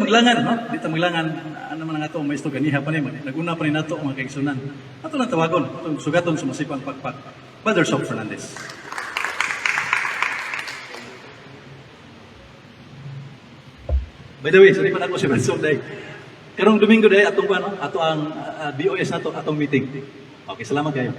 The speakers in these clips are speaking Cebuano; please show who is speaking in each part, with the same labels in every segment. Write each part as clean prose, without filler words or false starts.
Speaker 1: maglangan, no? Di ta maglangan, ano man ang ato, maestro ganiha pa ni, naguna pa ni nato mga kaigsunan. Ato lang tawagon, atong sugaton sa masipang pakpak. Brother Sob Fernandez. By the way, sorry pa nako si Brother Sob dahil. Karong Domingo dahil atong ano, ato ang BOS nato atong meeting. Okay, salamat kayo.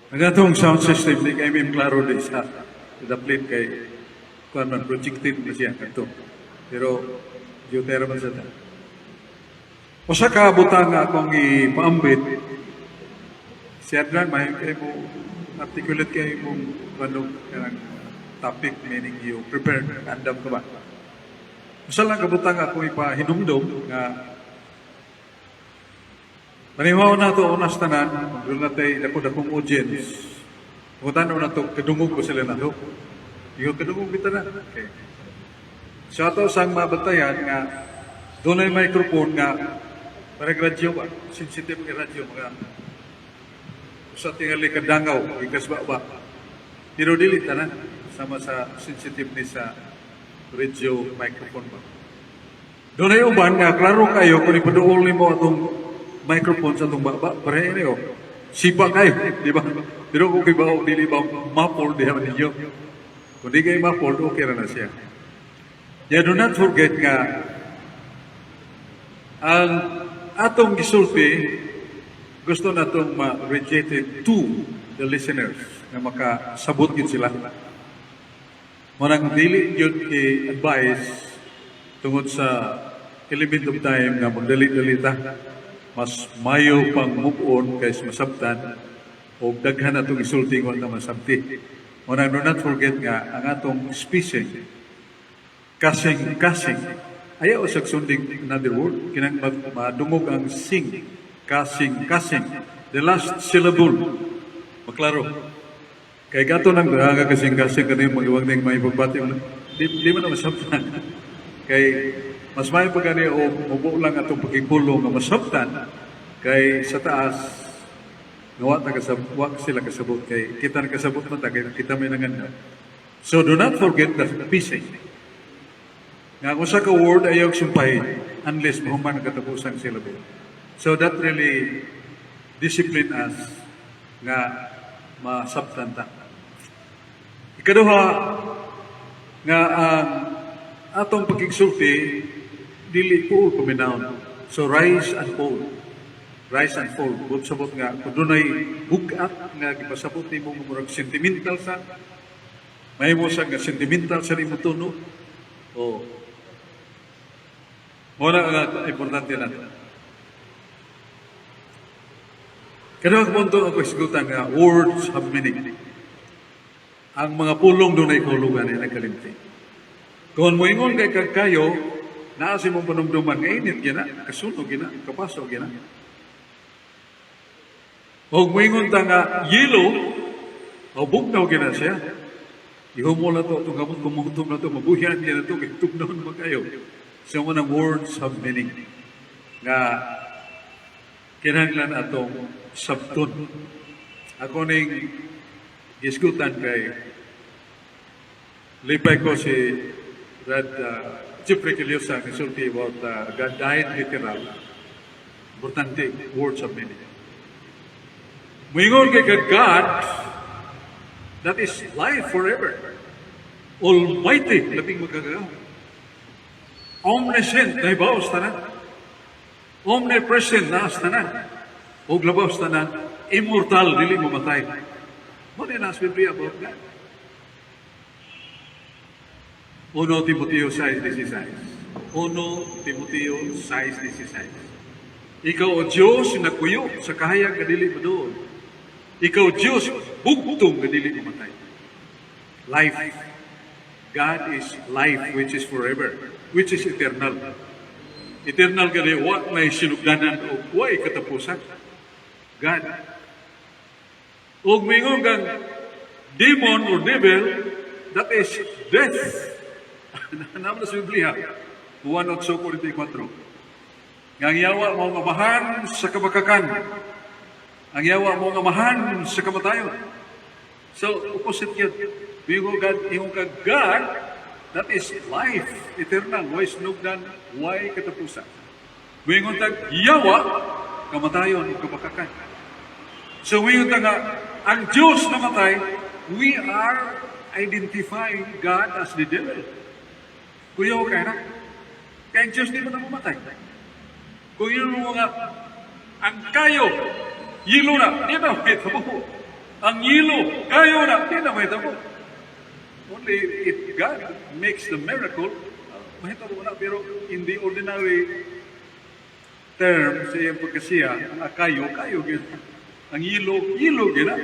Speaker 2: Ang atong sound system di kay mim klaro di sa daplit kay kuan man projected na siya kadto. Pero geothermal sa ta. Usa ka butang nga akong ipaambit, si Adran may kay mo articulate kay mong ano kanang topic, meaning you prepared, andam ka ba? Usa lang ka butang akong ipahinumdom nga Manihaw na to unas tanan, doon na tayo dako-dakong audience. Kung tanaw na to, kadungog ko sila na to. Iyo kadungog kita na. Okay. So ato sang mabantayan nga doon ay microphone nga para radyo ba, sensitive nga radyo mga usa tingali kadangaw ikas ba ba. Pero dili tanan sama sa sensitive ni sa radio microphone ba. Doon ay uban nga klaro kayo kung ipaduol nimo atong microphone sa atong baba, pareho niyo. Sipa kayo, di ba? Pero kung kibaw, dili ba muffled diha man ninyo. Kung di kayo muffled, okay ra na siya. Yeah, do not forget nga ang atong gisulti gusto natong ma-radiate to the listeners nga makasabot gid sila. Manang dili gyud i-advise tungod sa element of time nga magdali-dali ta, mas mayo pang move on kaysa masabtan o daghan atong isulti nga na masabti. Manang do not forget nga ang atong spacing, kasing kasing, ayaw sa sunding another word, kinang madungog ang sing, kasing kasing, the last syllable maklaro. Kay gato nang draga kasing kasing kani magiwag ning may pagbati, di man na masabtan. Kay mas may pa gani o mubo lang atong pagkipulong nga masabtan kay sa taas nga wa ta kasab wa sila kasabot, kay kita na kasabot man ta kay kita may nanganda. So do not forget the spacing. Nga kung sa ka word ayaw sumpay unless mahuman ang katapusang syllable. So that really discipline us nga masabtan ta. Ikaduha nga ang atong pagkigsulti dili po paminawon. So rise and fall. Rise and fall. But sabot nga kung dunay bugat nga gipasabot nimo nga murag sentimental sa mahimo sa nga sentimental sa nimo tuno. O mo na nga importante nato. Kada punto ako isgutan nga words have meaning. Ang mga pulong dunay kahulugan ay nagkalimti. Kung moingon kay kagkayo, naa sa imong panumduman nga init gina, kasunog gina, kapaso gina. Og moingon ta nga yelo, o bugnaw gina siya. Ihumo na to, itong gamot kumutom na to, mabuhian gina to, kay tugnaw naman kayo. So, ang words have meaning. Nga, kinahanglan atong sabton. Ako ning gisgutan kay lipay ko si Brad Jeffrey Quiliosa ang isulti about God died literal. Importante, words of meaning. Muingon kay God, that is life forever. Almighty, labing magkagagaw. Omniscient, nahibaos tanan. Omnipresent, naas tanan. O labaw tanan, immortal, dili mamatay. Mo na nasa Biblia about God. 1 Timoteo 6:16. 1 Timoteo 6:16. Ikaw, o Diyos, nagpuyo sa kahayag nga dili maduol. Ikaw, Diyos, bugtong nga dili mamatay. Life. God is life which is forever, which is eternal. Eternal gani wa may sinugdanan o way katapusan. God. Ug mingon kang demon or devil, that is death. Naman sa Biblia, Juan 8:44. Nga ang yawa mao ang amahan sa kabakakan. Ang yawa mao ang amahan sa kamatayon. So, opposite yun. Ingon God, ingon ka God, that is life, eternal, way sinugdan, way katapusan. Muingon tag yawa, kamatayon ug kabakakan. So, muingon ta nga, ang Diyos namatay, we are identifying God as the devil. Kuyaw kay na. Kaya ang Diyos di man mamatay. Kung yun mo nga, ang kayo, yelo na, di na mahitabo. Ang yelo, kayo na, di na mahitabo. Only if God makes the miracle, mahitabo na. Pero in the ordinary term, sa iyang pagkasiya, ang kayo, kayo, gyud. Ang yelo, yelo, gyud na.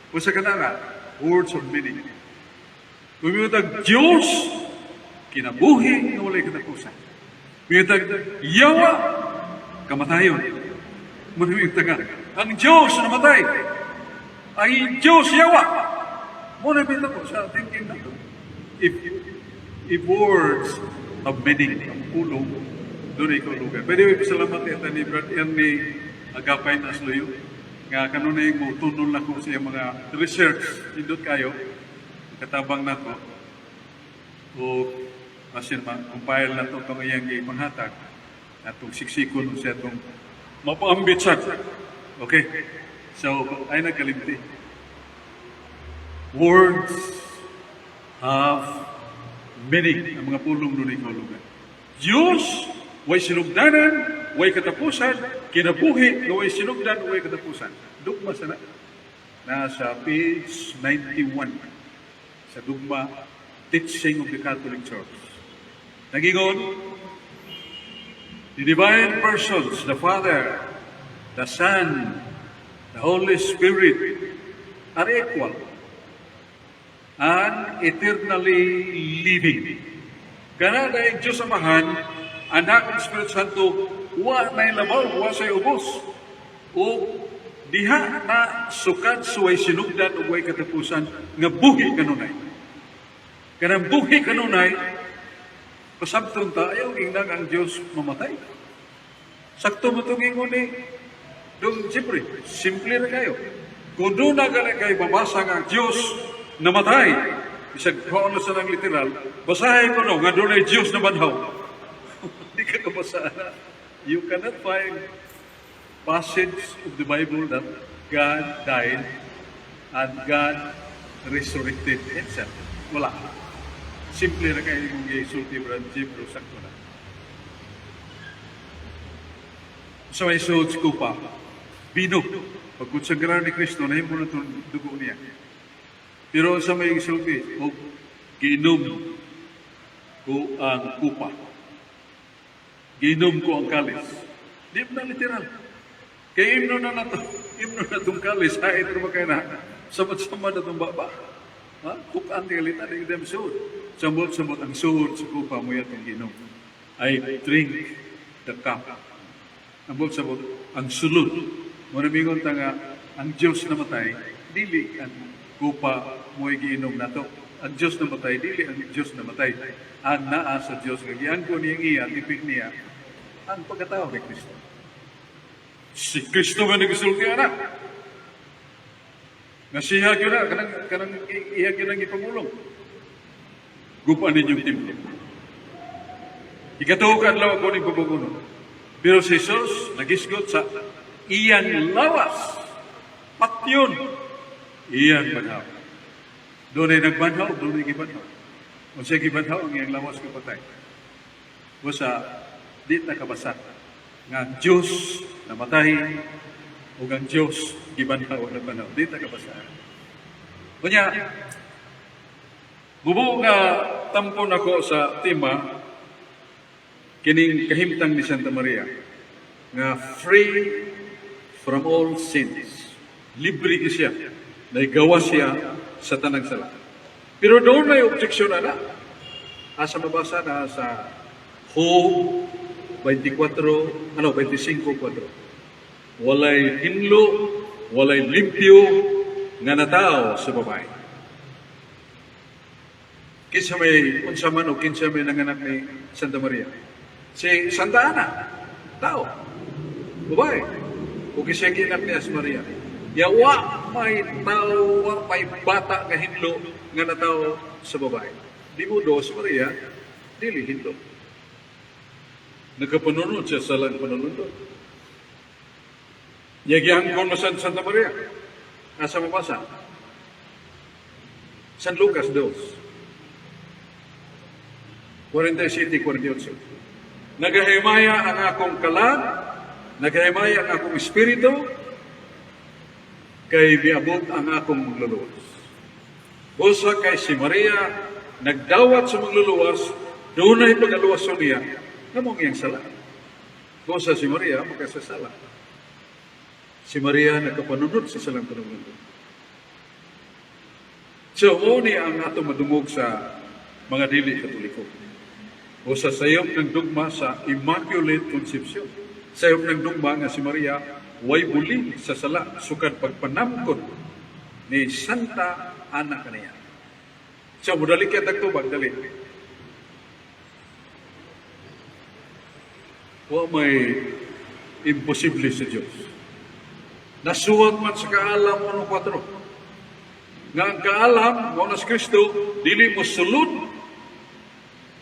Speaker 2: O sa kanara, words of meaning. Kung tag Diyos, kinabuhi nga walay katapusan. Muingon yawa, kamatayon. Muingon nga, ang Diyos namatay. Ang Diyos yawa. Mao na ko sa thinking nato. If words of meaning, ang pulong, doon ikaw lugar. By the way, pasalamat ita ni Brad Ernie Agapay na Asloyo. Nga kanunay mo tunol na ko sa iyang mga research, indot kayo, katabang nato o asin ma-compile na to itong iyang gipanghatag atong siksikon sa atong mapaambit sad. Okay? So, ay nagkalimti. Words have meaning, ang mga pulong nun ikaw lugar. Diyos, way sinugdanan, way katapusan, kinabuhi, nga way sinugdan, way katapusan. Dugma sana. Nasa page 91 sa Dugma Teaching of the Catholic Church. Nagingon, the divine persons, the Father, the Son, the Holy Spirit, are equal and eternally living. Kana dahil Diyos Amahan, Anak ng Espiritu Santo, wa na labaw, wa say ubos. O diha na sukad suway sinugdan ug way katapusan nga buhi kanunay. Kanang buhi kanunay, pasabton ta, ayaw ingnan ang Diyos mamatay. Sakto mo itong ingon ni Dong siyempre, simple na kayo. Kung doon na gali kayo babasa nga ang Diyos namatay, bisag kung sa nang literal, basahin ko no, nga doon ay Diyos na banhaw. Hindi ka kabasa na. You cannot find passage of the Bible that God died and God resurrected himself. Wala. Simple na kayo yung gisulti, Brad Jim, pero sakto na. Sa may suod sa kupa, bino. Pagkonsagra ni Kristo, nahimo na itong dugo niya. Pero sa may gisulti, o giinom ko ang kupa. Giinom ko ang kalis. Di na literal. Kaya imno na nato, imno na itong kalis, ay ito kayo na, samad-samad na itong baba. Ha? Tukan di kalita, di dem suod. Samot-samot ang suod sa kupa mo yatong giinom. I drink the cup. Ambot-sabot, ang sulod. Muna mingon ta nga, ang Diyos namatay, dili ang kupa mo giinom nato. Ang Diyos namatay, dili ang Diyos namatay. Ang naa sa Diyos, nga giangko niyang iya, tipik niya, ang pagkatao ni Kristo. Si Kristo man nagsulti ana. Nga siya gyud na, kanang, kanang iya gyud ang ipamulong. Gupa ninyong templo. Ikatuo ka adlaw ako ning pabagunon. Pero si Jesus nagisgot sa iyang lawas. Patyon. Iyang banhaw. Doon ay nagbanhaw, doon ay gibanhaw. Kung siya gibanhaw, ang iyang lawas kapatay. Basta, di na kabasa nga ang Diyos namatay ug ang Diyos gibanhaw o nagbanhaw. Di na kabasa. Kunya, bubo nga tampon ako sa tema kining kahimtang ni Santa Maria nga free from all sins. Libre ki siya. Naigawa siya sa tanang sala. Pero doon may objection na. Asa mabasa na sa Job 24, ano, 25:4. Walay hinlo, walay limpyo nga natao sa babae. Kinsa may unsa man o kinsa may nanganak ni Santa Maria. Si Santa Ana. Tao. Babae. Ug siya gianak niya si Maria. Ya wa may tao, wa may bata nga hinlo nga natawo sa babae. Di modo si Maria, dili hinlo. Nagkapanunod siya sa salang panunod. Nya gihangkon mo sa Santa Maria. Asa mabasa? San Lucas 2. 47, 48. "Nagahimaya ang akong kalag, nagahimaya ang akong espiritu, kay miabot ang akong Mangluluwas." Busa kay si Maria, nagdawat sa Mangluluwas, dunay pagaluwason niya, nga mao iyang sala. Busa si Maria, makasasala. Si Maria nakapanunod sa salang panunod. So, mao ni ang ato madungog sa mga dili Katoliko. O sa sayop ng dugma sa Immaculate Conception. Sayop ng dugma nga si Maria way buli sa sala sukad pagpanamkon ni Santa Ana kaniya. So, mudali kaya tagtubag, dali. Wa may imposible sa Diyos. Nasuwat man sa Kaalam 1.4 nga ang kaalam, mao na si Kristo, dili mo sulod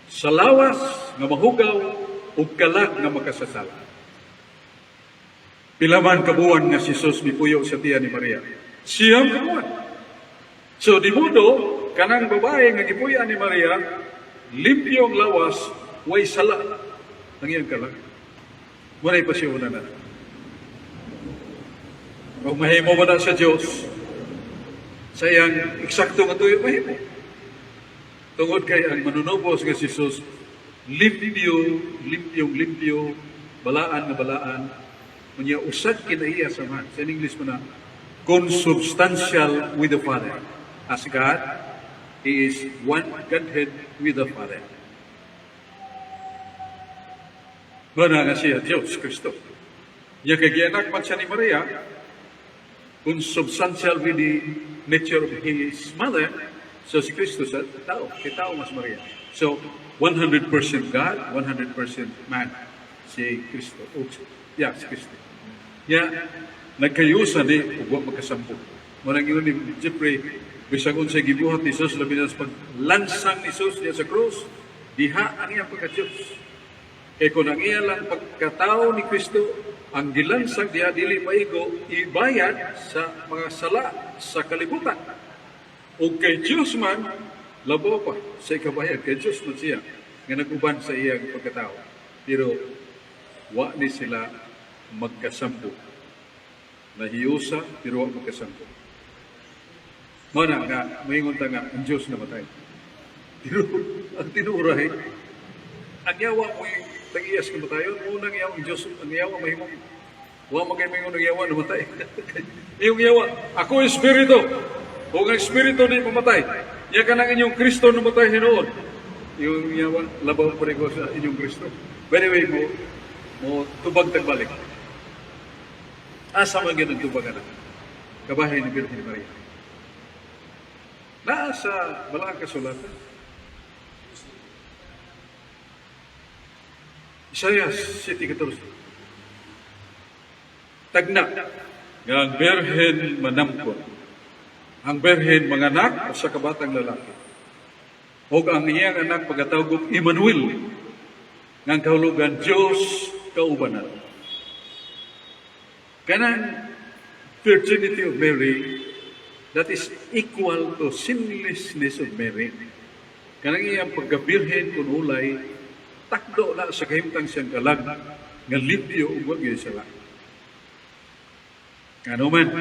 Speaker 2: sa lawas nga mahugaw ug kalag nga makasasala. Pila man kabuwan nga si Jesus mipuyo sa tiyan ni Maria? 9 kabuwan. So di modo, kanang babae nga gipuy-an ni Maria, limpyo ang lawas, way sala ang iyang kalag. Walay pa siya una na. Kung mahimo ba na sa Diyos, sa iyang eksakto nga tuyo, mahimo. Tungod kay ang manunubos nga si Jesus, limpyo, limpyong limpyo, balaan nga balaan, unya usag kinaiya sa Amahan. Sa English mo na, consubstantial with the Father. As God, He is one Godhead with the Father. Mao nga siya, Diyos, Kristo. Nya kay gianak man siya ni Maria, consubstantial with the nature of His mother, so si Kristo sa tao, kay tao mas Maria. So, 100% God, 100% man, si Kristo. Oh, yeah, si Kristo. Nya, nagkayusa ni, ug wa magkasambo. Mao nang ingon ni Jeffrey, bisag unsay gibuhat ni Jesus, labi na sa paglansang ni Jesus diya sa krus, diha ang iyang pagka-Diyos. Kay kung ang iya lang pagkatao ni Kristo, ang gilansang diha dili maigo, ibayad sa mga sala sa kalibutan. O kay Diyos man, labaw pa sa ikabayad. Kay Diyos man siya, nga nag-uban sa iyang pagkatao. Pero, wa ni sila magkasambo. Nahiusa, pero wa magkasambo. Mao na nga, maingon ta nga, ang Diyos namatay. Pero, ang tinuray, ang yawa mo yung tag-iyas kamatayon, unang yawa ang Diyos, ang yawa mahimong, wa man kay maingon ang yawa namatay. Iyong yawa, ako espiritu, o ang espiritu di mamatay. Ya kanang inyong Kristo namatay hinuon. Yung yawa, labaw pa rin ko sa inyong Kristo. By the way, mo tubag tagbalik. Asa man gyud ang tubag ana? Kabahin ni Birhen Maria. Naa sa Balaang Kasulatan. Isaias 7:14. Tagna nga ang birhen manamkon. Ang birhen manganak usa ka batang lalaki. Ug ang iyang anak pagatawgong Emmanuel, nga ang kahulugan Dios kauban nato. Kanang virginity of Mary, that is equal to sinlessness of Mary. Kanang iyang pagkabirhen kun ulay, takdo na sa kahimtang siyang kalag nga limpyo ug wa gyud sala. Ngano man,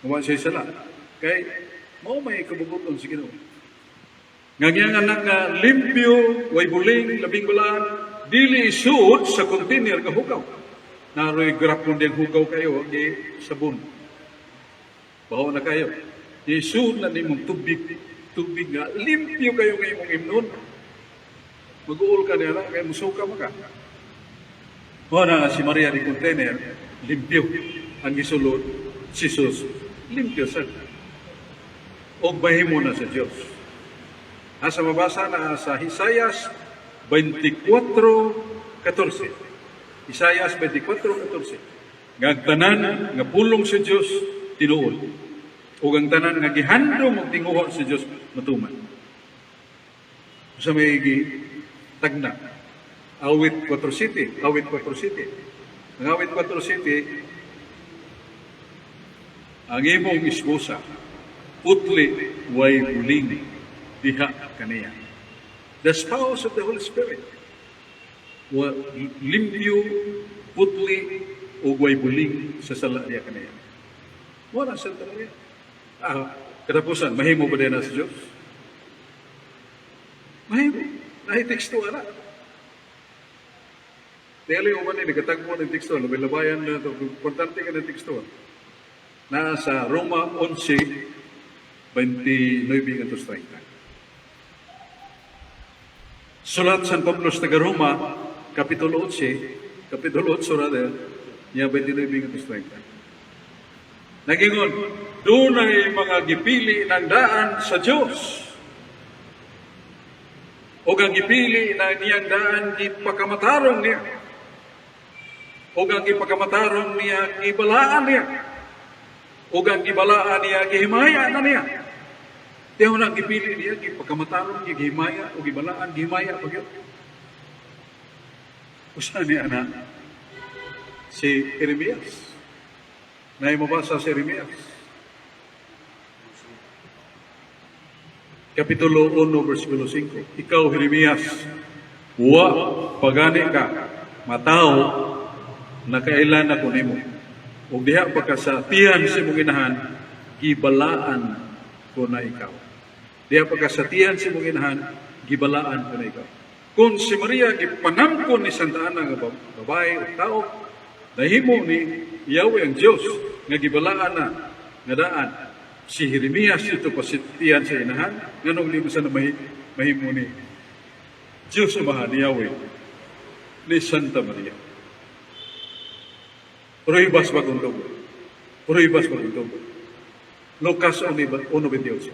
Speaker 2: wa siya sala. Kay mao may kabubuton sa Ginoo. Nga iyang anak nga limpyo, way buling, labing balaan, dili isuod sa container nga hugaw. Naroy grapon diyang hugaw kayo, di sabon. Baho na kayo. Isuod na nimong tubig, tubig nga limpyo kayo nga imong imnon. Mag-uol ka niya, kaya musuka mo ka. Mao na nga si Maria di container, limpyo. Ang gisulod, si Jesus, limpyo sad. Og mahimo na sa Dios. Asa mabasa na sa Isaias 24:14. Isaias 24:14. Nga ang tanan nga pulong sa Dios tinuod. Ug ang tanan nga gihandom og tinguha sa Dios matuman. Sa may tagna. Awit 4:7, Awit 4:7. Ang Awit 4:7, ang imong isbusa, putli way buling diha kaniya. The spouse of the Holy Spirit. Wa limpyo, putli, ug way buling sa sala diha kaniya. Wala sa talaga. Katapusan, mahimo ba din na sa Diyos? Mahimo. Naay teksto ana. Dili mo man ni nagkatagpo ng teksto, labay-labayan na ito. Importante ka ng teksto. Naa sa Roma 11, 29 ngadto 30. Sulat San Pablo sa taga Roma, Kapitulo 8, Kapitulo 8 rather, niya 29 ngadto 30. Nagingon, dunay mga gipili ng daan sa Diyos. O ang gipili na niyang daan, gipakamatarong niya. O ang gipakamatarong niya, gibalaan niya. O ang gibalaan niya, gihimaya na niya. Tiyaw na gipili niya, gipakamatarong niya, gihimaya, o gibalaan, gihimaya pa gyud. Usa niya na si Jeremias. Naay mabasa si Jeremias. Kapitulo 1, versikulo 5. Ikaw, Jeremias, wa pagani ka, matawo, nakailan ako nimo. Ug diha pa ka sa tiyan sa imong inahan, gibalaan ko na ikaw. Diha pa ka sa tiyan sa imong inahan, gibalaan ko na ikaw. Kung si Maria gipanamkon ni Santa Ana nga babae o tao, nahimo ni Yahweh ang Diyos nga gibalaan na nga daan. Si Jeremias ito pasitian sa inahan, nganong di mo sana mahimo ni Diyos Amahan ni Yahweh ni Santa Maria? Pruebas bagong dugo. Pruebas bagong dugo. Lucas 1:28.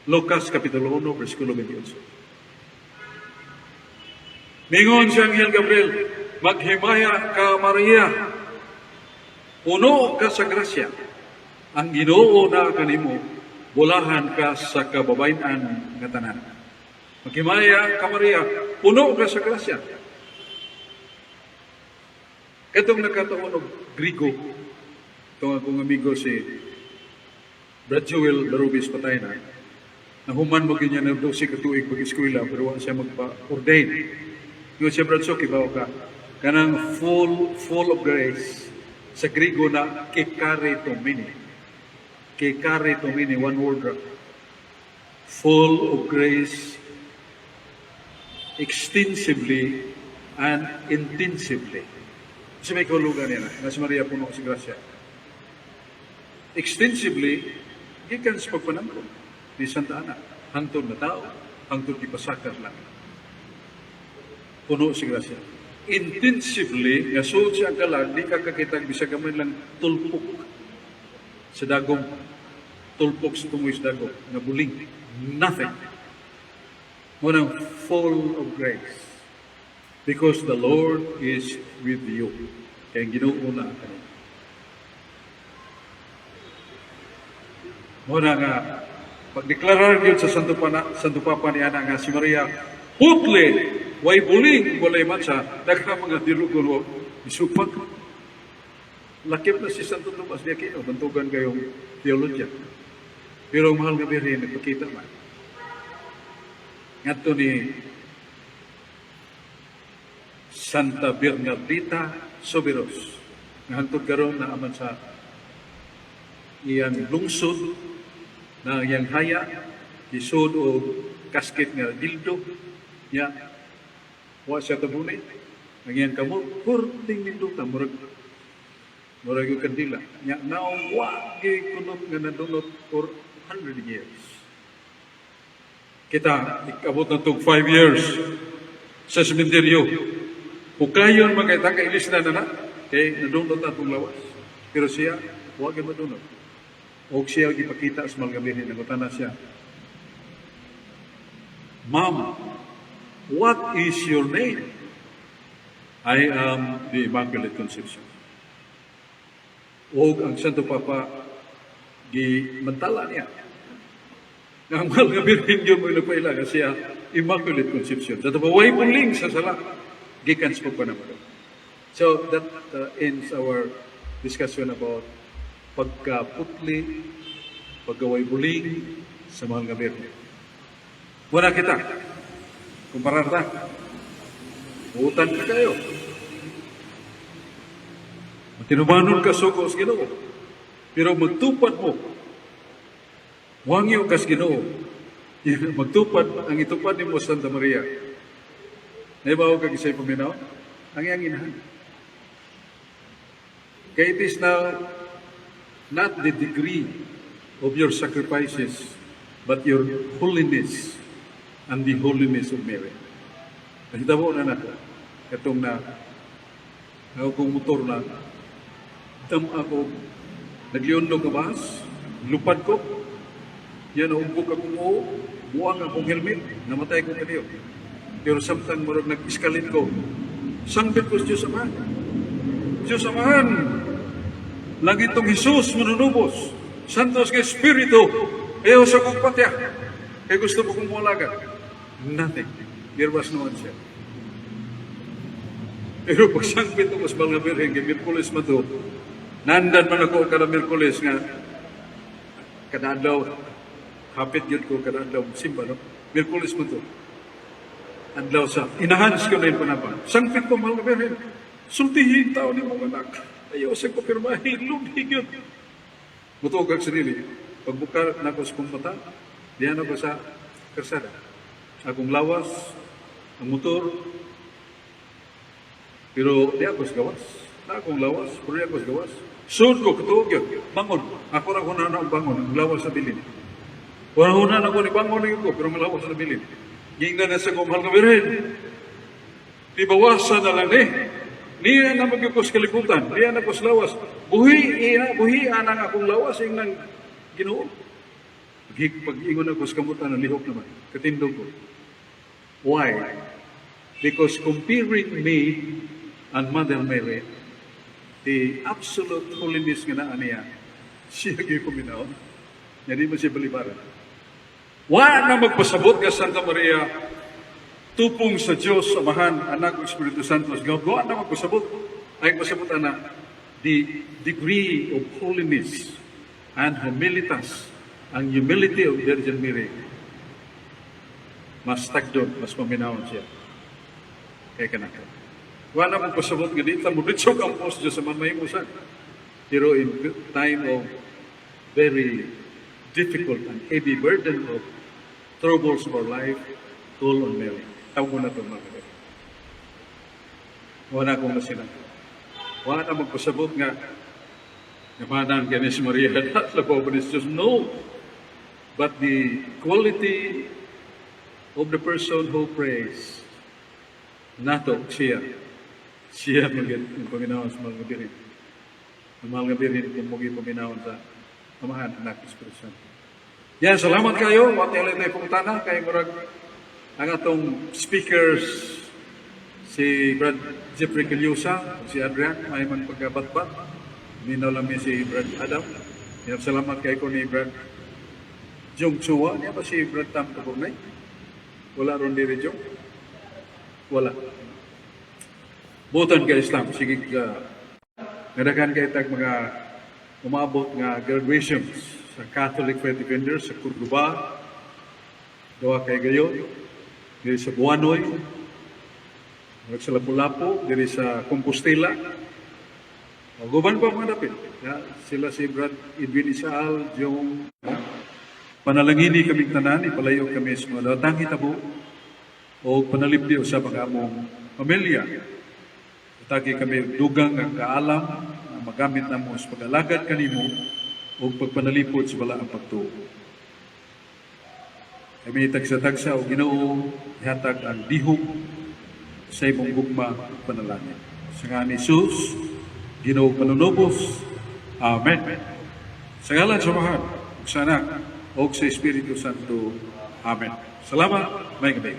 Speaker 2: Lucas Kapitulo 1, versikulo 28. Ningon si Angel Gabriel, "Maghimaya ka, Maria. Puno ka sa grasya. Ang Ginoo na kanimo, bulahan ka sa kababayen-an nga tanan." Maghimaya ka, Maria, puno ka sa grasya. Katong nakatuon og Grigo, itong akong amigo si Brad Joel Barubis, patay na, nahuman mo ganyan ng 12 ka tuig pag-eskwela, pero wa siya magpa-ordain. Yung siya, "Brad Soki, bawa ka, kanang full of grace, sa Grigo na kecharitomene. Kecharitomene, one word ra. Full of grace, extensively and intensively. Kasi may kahulugan niya na, nga si Maria puno sa grasya. Extensively, gikan sa pagpanangkon ni Santa Ana, hangtod na tao, hangtod gipasakar lang. Puno sa grasya. Intensively, nga suod siya ang kalag, di ka kakita bisag gamay lang tulpok sa dagom, tulpok sa tungoy sa dagom, nga buling. Nothing. Munang full of grace. Because the Lord is with you. Kaya ang Ginoo na kanina. Muna nga, pagdeklarar yun sa Santo, Pana, Santo Papa ni Ana nga si Maria, putli, way buling, walay matsa, daghang mga dilugon wa isupag. Lakip na si Santo Tomas de Aquino, bantugan kayong theologian. Pero ang mahal nga Birhen, nagpakita man. Ngadto ni Santa Bernardita Soubirous, nga hangtod karon naa man sa iyang lungsod na iyang haya, isod og kasket nga dildo niya, wa siya tabuni ang iyang kamot, kurting nindota, murag yung kandila niya, naong wa gikunot nga nadunot for 100 years. Kita ikabot na tog 5 years sa sementeryo. Hukayon man kay taka ilis na na kay nadunot na atong lawas. Pero siya, wa gyud madunot. Og siya gipakita sa Mahal nga Birhen, nangutana siya, "Ma'am, what is your name?" I am the Immaculate Conception. Og ang Santo Papa gimantala niya nga ang Mahal nga Birhen yun mo nagpaila nga siya Immaculate Conception. Sa way buling sa sala gikan sa pagpanamalo. So that ends our discussion about pagkaputli, pagkaway buling sa Mahal nga Birhen. Wala kita. Kumparar ta. Utan ka kayo. Matinumanon ka sugo sa Ginoo. Pero magtupad mo. Wangyo ka sa Ginoo. Magtupad, ang itupad nimo Santa Maria. Naibaw ka kisay paminaw? Ang iyang inahan. Kay it is now not the degree of your sacrifices, but your holiness and the holiness of Mary. Nahitabo na nako. Katong na akong motor na dam ako nagliyondog nga bus, lupad ko. Yan, naumbok akong uo, buang akong helmet, namatay ko kaniyo. Pero samtang murag nag-escalate ko, sangpit ko sa Diyos Amahan. Diyos Amahan, langitong Jesus manunubos, Santos nga Espiritu, ayaw sa kong patya. Kaya gusto mo kong mualagad. Nothing. There was no answer. Pero pagsangpit ko sa Mahal nga Birhen, kay Miyerkules man to, nandan man ako kada Miyerkules nga kada adlaw, hapit yun ko kada adlaw simba, no? Miyerkules man to. Adlaw sa, inahan ko na yung panabang. Sangpit ko, Mahal nga Birhen, sultihin tao ni mong anak. Ayaw sa ko pirmahin, lubhig yun. Mutuog ang sarili. Pagbuka na ako sa kong mata, diyan ako sa karsada. Akong lawas, ang motor, pero di ako sa gawas. Na akong lawas, pero di ako sa gawas. Sud ko, katuog yun. Bangon. Ako ra ko na ang bangon, ang lawas sa bilin. Wala na ako ni bangon ko, pero ang lawas sa bilin. Gingnan na sa kong Mahal nga Birhen. Di bawasan na lang eh. Niya na magyukos kalibutan, niya na kos lawas. Buhi, iya, buhi anang akong lawas, ingnang Ginoo. Pag-ingon ako sa kamutan, nalihok naman. Katindog ko. Why? Because comparing me and Mother Mary, the absolute holiness nga naa niya, siya gyud paminaw. Nga di mo siya balibaran. Wa na magpasabot nga Santa Maria, tupong sa Diyos, Amahan, Anak, ug Espiritu Santo. Wa na magpasabot. Ay pasabot ana, the degree of holiness and humilitas, ang humility of Virgin Mary, mas tagdon, mas maminawon siya. Kay kanaka. Wa na magpasabot nga di ta mo ditsog ang post Diyos sa man mahimo. Pero in time of very difficult and heavy burden of troubles of our life, call on Mary. Tawag mo na ito, mga kapatid. Wala akong nasina. Wala na magpasabot nga Namanan ka ni si Maria, labaw ba ni Diyos? No. But the quality of the person who prays, nato siya. Siya magyud ang paminawon sa Mahal nga Birhen. Ang Mahal nga Birhen, yung mga paminawon sa Amahan, Anak, Espiritu Santo. Yan, salamat kayo. Wa tayo tayo pangutana kay murag ang atong speakers, si Brad Jeffrey Calyusa, si Adrian, may man pagkabatbat. Minaw lang mi si Brad Adam. Yan, salamat kay ko ni Brad Jong Chua. Niya ba si Brad Tam Kaburnay? Wala ron diri, Jong? Wala. Butan kay Islam. Sige ka. Nadakan kay tag mga umabot nga graduations sa Catholic Faith Defenders sa Cordoba, duha kay gayon, diri sa Buanoy, sa Lapu-Lapu, diri sa Compostela. O, guban pa mga dapit. Ya, sila si Brad Edwin Isaal, yung panalangini kaming tanan, ipalayo kami sa mga daotang hitabo, o panalipdi usab ang among pamilya. Tagi kami dugang ang kaalam na magamit namo sa pag-alagad kanimo o pagpanalipod sa balaang pagtuo. Kami tagsa-tagsa o Ginoo, ihatag ang dihok sa imong gugma ug panalangin. Sa ngalan ni Jesus, Ginoo panunubos. Amen. Sa ngalan sa Amahan, ug sa Anak, ug sa Espiritu Santo. Amen. Salamat. May gabi.